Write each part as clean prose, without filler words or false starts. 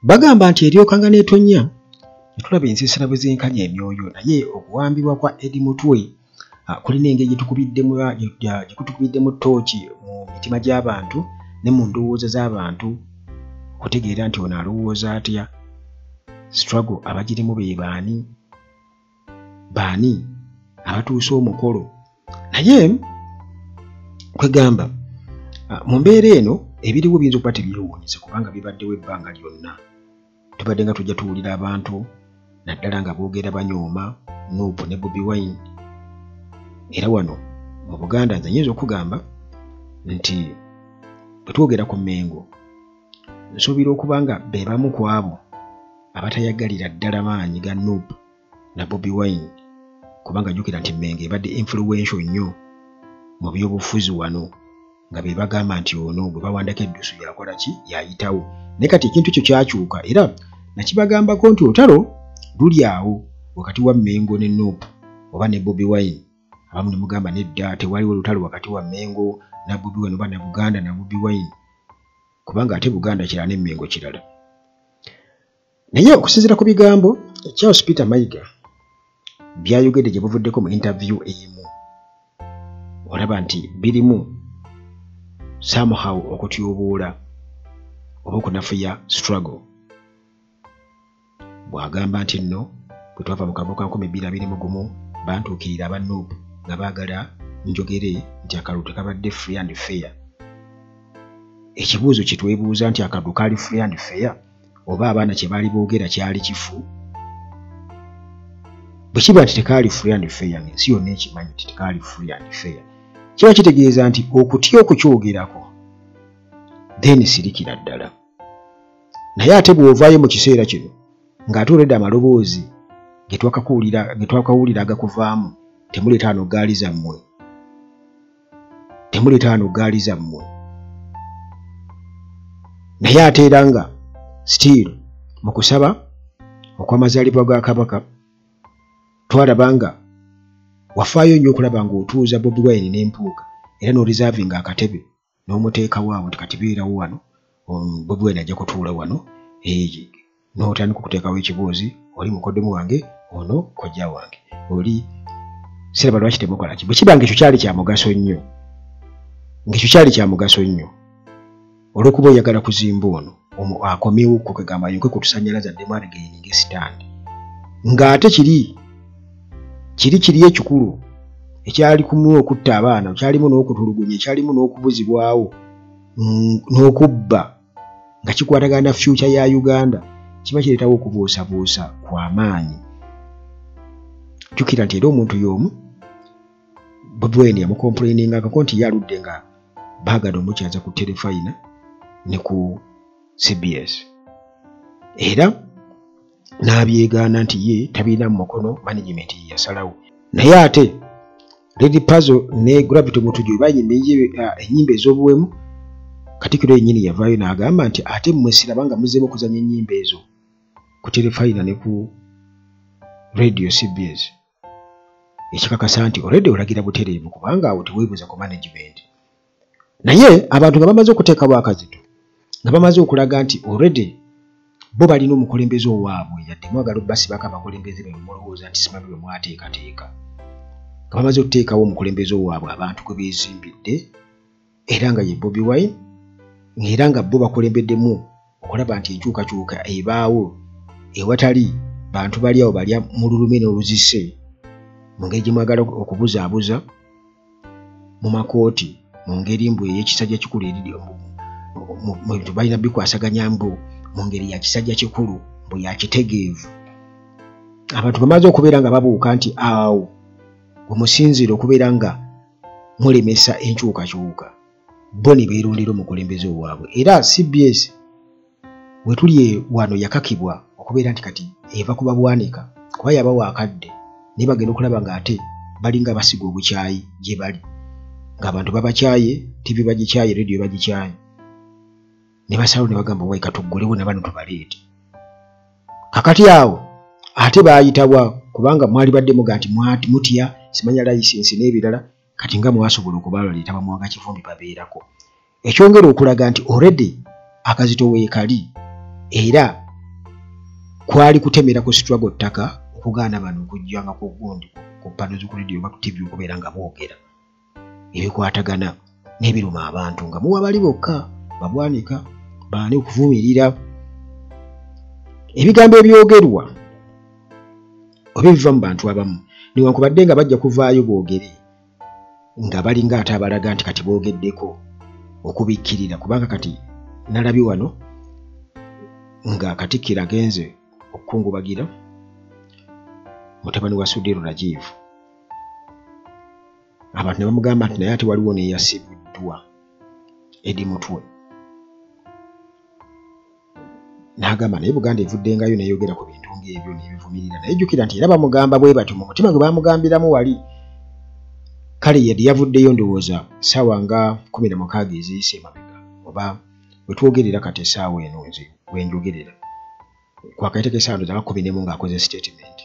Bagamba nti eryokanga n'etonnya, ne tulaba ensiisira bwe zenkanya emyoyo, naye okuwambibwa kwa Eddie Mutwe kulina engeri gye kutukubiddemu ttooki mu mitima gy'abantu ne mu ndowooza z'abantu, okutegeera nti ono alowooza atya, struggle abagirimu be baani, baani abatuuse omukolo. Naye kwegamba mu mbeera eno ebiriwo biyinza okuba tebyewuunyisa, kubanga bibaddewo ebbanga lyonna. Tubadde nga tujja tuwulira abantu naddala nga boogera banyooma NUP ne Bobi Wine. Era wano mu Buganda nze nyinza okugamba nti bwe twogera ku Mmengo, nsuubira okuba nga be bamu ku abo abatayagalira ddala maanyi ga NUP na Bobi Wine, kubanga jjukira nti Mmengo ebadde influential nnyo mu byobufuzi wano, nga be bagamba nti ono gwe bawandako eddusu yakola ki, yayitawo. Naye kati ekintu ekyo kyakyuka, era nakibagambako nti olutalo luli awo wakati wa Mmengo ne NUP oba ne Bobi Wine. Abamu ne mugamba nedda, tewaliwo lutalo wakati wa Mmengo na Bobi Wine oba na Buganda na Bobi Wine, kubanga ate Buganda kirala ne Mmengo kirala. Naye okusinziira ku bigambo Charles Peter Mayiga byayogedde gye buvuddeko mu interview emu, olaba nti birimu somehow okutyoboola oba okunafuya struggle, bw'agamba nti nno bwe twava mu kalulu ka 2021, bantuukirira aba NUP nga baagala njogere nti akalulu tekabadde free and fair. Ekibuuzo kye twebuuza nti akalulu kaali free and fair, oba abaana kye baali boogera kyali kifu? Bwe kiba nti tekaali free and fair, ng'ensi yonna ekimanyi nti tekaali free and fair, kiba kitegeeza nti okutya okukyogerako, then sirikira ddala. Naye ate bw'ovaayo mu kiseera kino ng'ate olwedde amaloboozi ge twakawulira agakuvaamu, "Temuleeta wano gaali zammwe, temuleeta wano gaali zammwe," naye ate era nga still mu kusaba okw'amazaalibwa ga Kabaka twalaba nga wafaayo nnyo okulaba ng'otuuza Bobi Wine n'Empuuga, era n'oreservinga akatebe n'omuteekawo awo nti kati beerawo wano, Bobi Wine ajja kutuula wano, n'otandika okuteekawo ekiboozi, oli mukoddomi wange, ono kojja wange, oli siraba. Lwaki temukola ki? Bwe kiba nga ekyo kyali kya mugaso nnyo, ng'ekyo kyali kya mugaso nnyo olw'okuba oyagala kuzimba ono akomyewo, kugamba ayonke ku tusanyalaze, addemu aregaininga stand, ng'ate kiri ekikulu ekyali kumu okutta abaana, kyalimu n'okutulugunya, ekyalimu n'okubuzibwawo n'okubba, nga kikwatagana na future ya Uganda, kiba kireetawo okubuusabuusa kw'amaanyi. Jjukira nti era omuntu y'omu Bobi Wine yamucomplainingako nti ye aludde nga baagala omukyaza ku Terefayina ne ku CBS, era n'abyegaana nti ye tabirina mu mukono, management ye yasalawo. Naye ate Red Pazo ne Gravity Omutujju bwe bayimba ennyimba ez'obuwemu, Katikkiro yennyini yavaayo n'agamba nti ate mmwe siraba nga muzzeemu okuzannya ennyimba ezo ku Terefayina ne ku radio CBS, ekikakasa nti already olagira butereevu, kubanga awo teweebuuza ku management. Naye abantu nga bamaze okuteekawo akazito, nga bamaze okulaga nti already bo balina omukulembeze owaabwe, yadde mwagala obbasibako abakulembeze be mulowooza nti simanyi bwe mwateekateeka, nga bamaze okuteekawo omukulembeze owaabwe abantu gwe beezimbidde, era nga ye Bobi Wine, ng'era nga bo bakulembeddemu okulaba nti enkyukakyuka ebaawo ewatali bantu bali awo balya mu lulume n'oluzise mu ngeri gye mwagala okubuzaabuza mu makooti, mu ngeri mbu ey'ekisajja kikulu eri mu bintu balina bikwasaganya, mbu mu ngeri ya kisajja kikulu, mbu ya kitegeevu. Abantu bamaze okubeera nga babuuka nti awo we musinziira okubeera nga mulemesa enkyukakyuka, bo ne beerondera omukulembeze owaabwe. Era CBS we tuli wano yakakibwa okubeera nti kati eva ku babwanika, kuba yabawa akadde, naye bagenda okulaba ng'ate balinga basiga obukyayi gye bali, ng'abantu babakyaye, TV bagikyaye, radio bagikyaye, ne basalawo ne bagamba, "Wai, katuggulewo na bano tubaleete." Kakati awo ate baayitawa? Kubanga mwali badde muga nti mwati mutya simanya license n'ebirala, kati nga mwasobola okubaleeta bamwanga Kivumbi babeerako, ekyongera okulaga nti already akazito weekali era Kwali kutemera ku struggle ttaka okugaana bano okujjanga ku gundi ku pano ku radio oba ku TV okubeera nga boogera ebikwatagana n'ebiruma abantu nga muwa bali bokka babwanika baani okuvumirira ebigambo ebyogerwa oba ebiva mu bantu abamu, newankubadde nga bajja kuvaayo boogere nga balinga ate abalaga nti kati boogeddeko okubikkirira, kubanga kati nalabye wano nga Katikkiro agenze okukungubagira mutabani wa Sudhir Rajiv, abantu ne bamugamba nti naye ate waliwo n'eyasibiddwa Eddie Mutwe, n'agamba naye Buganda evuddengayo n'eyogera ku bintu ng'ebyo n'ebivumirira. Naye jjukira nti era bamugamba bwe batyo mu mutima gwe bamugambiramu wali. Kale yadde yavuddeyo ndowooza ssaawa nga 16 eziyise emabega, oba bwe twogerera kati essaawa eno nze wenjogerera kwakaiteko essaawa ndowooza nga 11 ng'akoze statement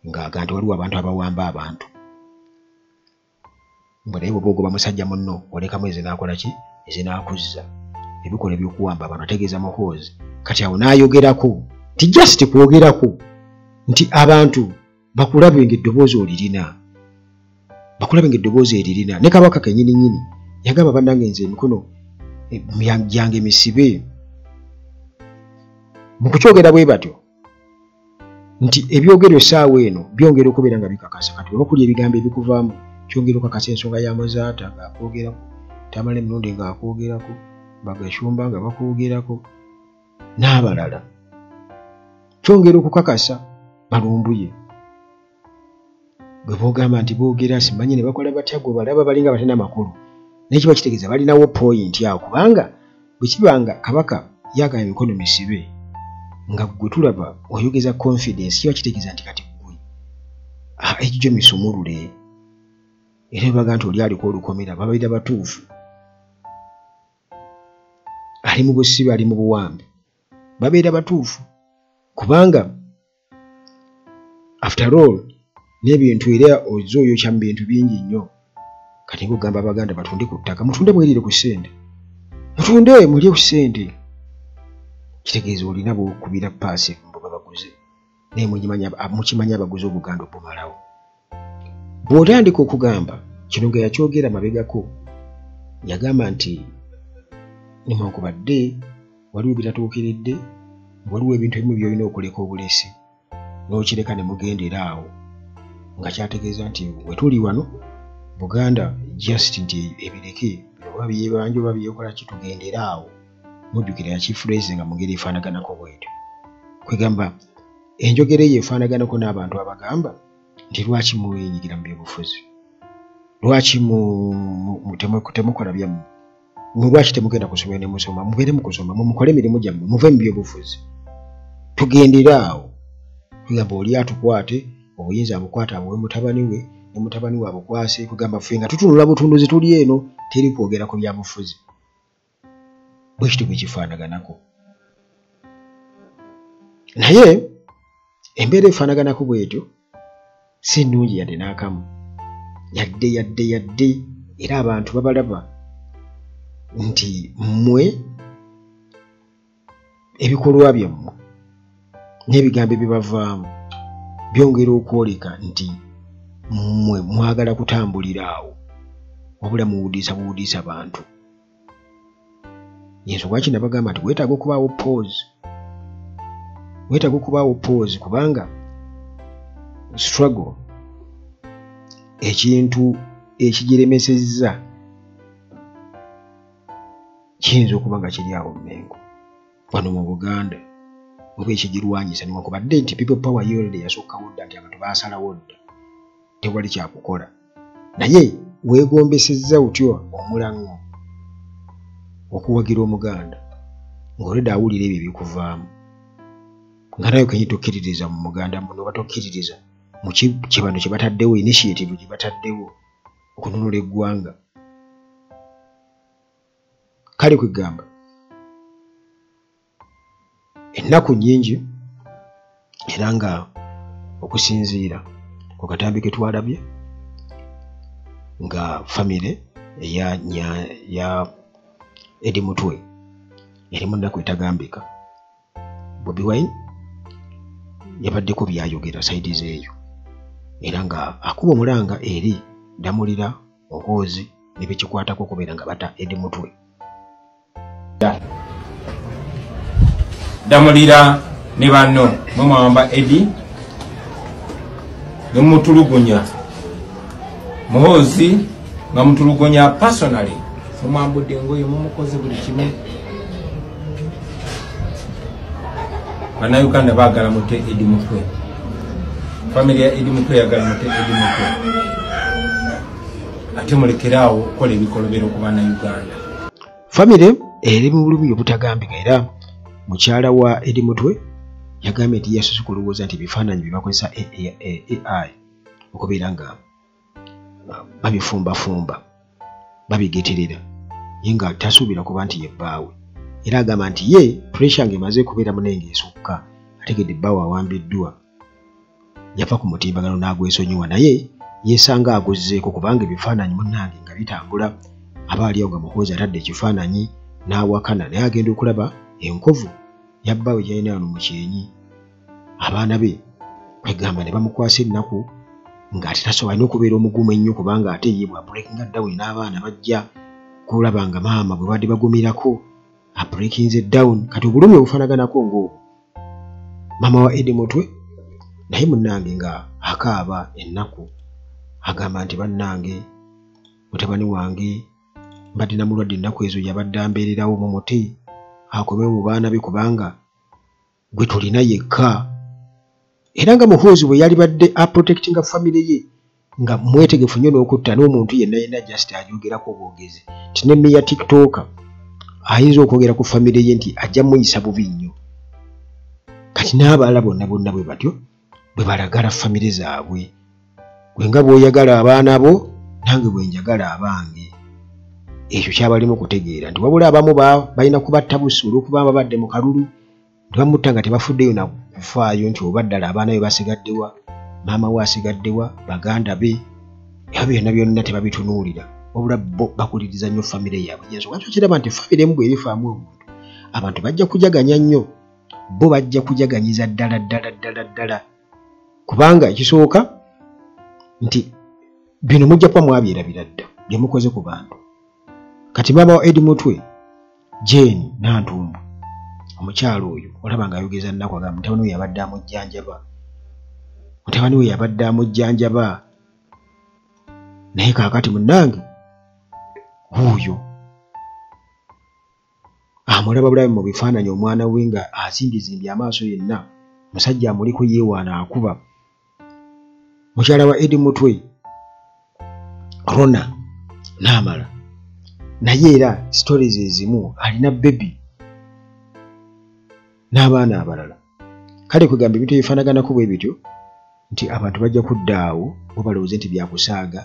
ng'aga nti waliwo abantu abawamba abantu, mbu naye bw'oba ogoba musajja munno olekamu ezinaakola ki, ezinaakuzza ebikolwa eby'okuwamba abantu, ategeeza Muhoozi. Kati awo n'ayogerako nti just kwogerako nti abantu bakulabe ng'eddoboozi olirina, bakulabe ng'eddoboozi eririna. Ne Kabaka kennyini nnyini yagamba bannange nze emikono gyange misibe. Mu kukyogera bwe batyo nti ebyogerwa essaawa eno byongera okubeera nga bikakasa. Kati oba kulya ebigambo ebikuvaamu kyongera okukakasa ensonga ya Muzaata ng'akwogerako, Tamale Mirundi ng'akwogerako, Bagashumba nga bakwogerako n'abalala, kyongera okukakasa Balumbuye gwe boogamba nti boogera simanyi ne bakola batya, gwe balaba balinga batalina makulu, naye kiba kitegeeza balinawo point awo, kubanga bwe kiba nga Kabaka yagamba emikono misibe nga gwe tulaba oyogeza confidence, kiba kitegeeza nti kati gwe ekijjo misumulule. Era baga nti oli aliko olukomera, babeera batuufu, ali mu busibe, ali mu buwambe, babeera batuufu, kubanga after all n'ebintu era ozze oyokya mu bintu bingi nnyo. Kati ng'ogamba Abaganda batunde ku ttaka, mutunde mwerire ku ssente, mutunde mulye ku ssente, kitegeeza olina bw'okubira paasi mbu babaguze, naye mukimanyi abaguze Obuganda obumalawo. Bw'otandika okugamba kino nga yakyogera mabegako, yagamba nti newankubadde waliwo bitatuukiridde, waliwo ebintu ebimu by'olina okuleka obulesi n'okireka ne mugendera awo, nga kyategeeza nti we tuli wano Buganda just nti ebireke oba byebanja oba byekola ki, tugendere awo. Mujjukira yakiphrase nga mu ngeri efaanaganako bw'etyo. Kwegamba enjogera eyo efaanaganako n'abantu abagamba nti lwaki mwenyigira mu byobufuzi, lwaki temukola byammwe, lwaki temugenda kusoma ne musoma, mubeere mu kusoma, mukole emirimu gyammwe, muve mu byobufuzi, tugendere awo. Kwegamba oli atukwate obuyinza abukwate abuwe mutabani we, ne mutabani we abukwase. Kugamba ffe nga tutunula butunduzi tuli eno, teri kwogera ku byabufuzi. Bwe kityo bwe kifaanaganako. Naye embeera efaanaganako bw'etyo si nnungi yadde n'akamu, yadde yadde yadde. Era abantu babalaba nti mmwe ebikolwa byammwe n'ebigambo ebibavaamu byongera okwoleka nti mmwe mwagala kutambulira awo, wabula muwudiisa buwudiisa bantu. Yensonga lwaki nabagamba nti weetaaga okubaawo pause, weetaaga okubaawo pause, kubanga struggle ekintu ekigiremesezza kiyinza okuba nga kiri awo Mmengo wano mu Buganda, oba ekigirwanyisa, newankubadde nti people power yo already yasookawo dda, nti abantu baasalawo dda tewali kyakukola, naye weegombesezza otyo omulango okuwagira Omuganda ng'olwedde awulira ebyo ebikuvaamu, nga naye kenyi tokkiririza mu Muganda muno, oba tokkiririza mu kibano kye bataddewo, initiative gye bataddewo okununula eggwanga. Kale kwegamba ennaku nnyingi, era nga okusinziira ku katambi ke twalabye nga famire eya Eddie Mutwe eri mu nnaku etagambika. Bobi Wine yabaddeko byayogera saidi zeeyo era nga akuba omulanga eri Damulira Muhoozi ne bekikwatako okubeera nga bata Eddie Mutwe. Damulira ne banno mwewamba Eddie ne mutulugunya Muhoozi nga mutulugunya personally, mumwambudde engoye, mumukoze buli kimu. Bannayuganda baagala mute Eddie Mutwe, family ya Eddie Mutwe yagala mute Eddie Mutwe, ate mulekeraawo okukola ebikolobero ku bannayuganda. Famire eri mu bulumi obutagambika era mukyala wa Eddie Mutwe yagambye nti yasoose kulowooza nti ebifaananyi bye bakozesa AI okubeera nga babifumbafumba babigeterera, ye nga tasuubira kuba nti ye bbaawe. Era agamba nti ye pressure ng'emaze kubeera munenge esukka, ategedde bbaawe awambiddwa, yava ku mutimbagano n'agwesonyiwa, naye yeesanga aguzzeeko kubanga ebifaananyi munnange nga bitambula. Aba ali awo nga Muhoozi atadde ekifaananyi n'awakana, naye agenda okulaba enkovu ya bbaawe gy'alina wano mu kyenyi. Abaana be kwegamba ne bamukwasa ennaku ng'ate tasobola, alina okubeera omugumu ennyo kubanga ate ye bwa breakinga down n'abaana bajja kulaba nga maama bwe badde bagumirako abreakinze down. Kati obulumi obufaanaganako ng'obwo maama wa Eddie Mutwe naye munnange nga akaaba ennaku, agamba nti bannange mutabani wange mbadde namulwadde ennaku ezo yabadde ambeererawo, mumute akomewo mu baana be kubanga gwe tulina yekka. Era nga Muhoozi bwe yalibadde aprotectinga famire ye nga mwetegefu nnyo n'okutta n'omuntu yenna yenna just ajogerako obwogezi nti ne meya TikToker ayinza okwogera ku famire ye nti ajja muyisa bubi nnyo. Kati n'abalala bonna bonna bwe batyo bwe balagala famire zaabwe, gwe nga bw'oyagala abaana bo nange bwe njagala abange. Ekyo kyabalimu okutegeera nti wabula abamu balina kubatta busi olw'okuba babadde mu kalulu ne bamutta nga tebafuddeyo na kufaayo nti oba ddala abaana be basigaddewa, maama we asigaddewa, baganda be, ebyo byonna byonna tebabitunuulira, wabula bo bakuliriza nnyo famire yaabwe. Ensonga lwaki okiraba nti famire emu bw'erifaamu omuntu, abantu bajja kujaganya nnyo, bo bajja kujaganyiza ddala ddala ddala ddala, kubanga ekisooka nti bino mujja kuba mwabyerabira dda bye mukoze ku bantu. Kati maama wa Eddie Mutwe Jane Nantumbu, omukyalo oyo olaba ng'ayogeza nnaku, agamba mutabani we yabadde amujjanjaba, mutabani we yabadde amujjanjaba, naye kaakati munnange wuuyo amulaba bulabi mu bifaananyi omwana we nga azimbyezimbye amaaso yenna, musajja amuliko yeewaana akuba. Mukyala wa Eddie Mutwe Rona n'amala naye era stories ezimu alina baby n'abaana abalala. Kale kwegamba ebintu ebifaanaganako bwe bityo nti abantu bajja kudda awo bo balowooze nti byakusaaga,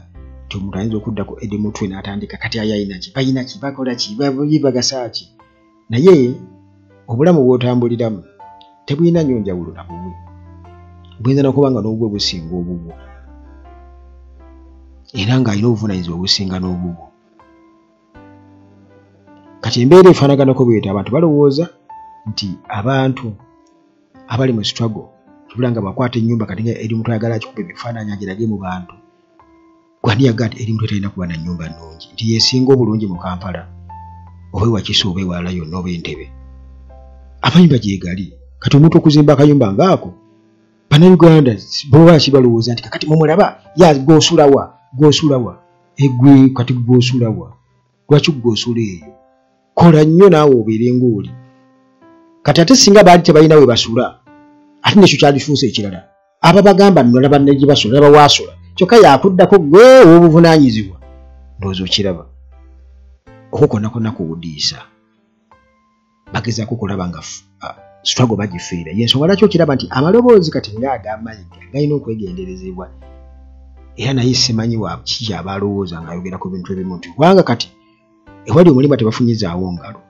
nti omuntu ayinza okudda ku Eddie Mutwe n'atandika kati ayalina ki, balina ki, bakola ki, bagasa ki. Naye obulamu bw'otambuliramu tebulina nnyo njawulo na bubwe, buyinza n'okuba nga n'obubwe businga obubwo, era ng'alina obuvunaanyizibwa obusinga n'obubwo. Kati embeera efaanaganako bw'etyo, abantu balowooza nti abantu abali mu struggle tubula nga bakwata ennyumba kati nga Eddie Mutwe ayagala akikuba ebifaananyi agirage mu bantu. Gwani yaga nti Eddie Mutwe talina kuba na nnyumba nnungi, nti yeesinga obulungi mu Kampala oba ewakiso oba ewalala yonna oba Entebbe, amayumba gye gali. Kati omuntu okuzimba akayumba ng'ako, Bannayuganda bo lwaki balowooza nti kakati mumulaba ya gw'osulawa, gw'osulawa eggwe, kati gw'osulawa, lwaki gw'osula eyo? Kola nnyo naawe obeere ng'oli. Kati ate singa baali tebalina we basula, ate nekyo kyalifuuse ekirala. Ababagamba nno laba ne gye basula, laba waasula, kyokka yakuddako gwe ow'obuvunaanyizibwa. Ndowooza okiraba okwo kwonna kwonna kuwudiisa, bagezaako okulaba nga struggle bagifiira. Y'ensonga lwaki okiraba nti amaloboozi kati ng'ag'amayiga galina okwegenderezebwa, era naye simanyi wa kiki ky'aba alowooza ng'ayogera ku bintu ebimu nti kubanga kati ewali omulimba tebafunyizaawo ngalo,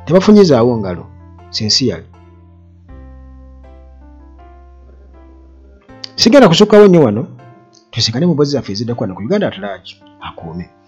tebafunyizaawo ngalo sincerely. Sigenda kusukkawo nnyo wano, tusikane mu mboozi zaffe eziddako wano ku Uganda at Large. Akuume.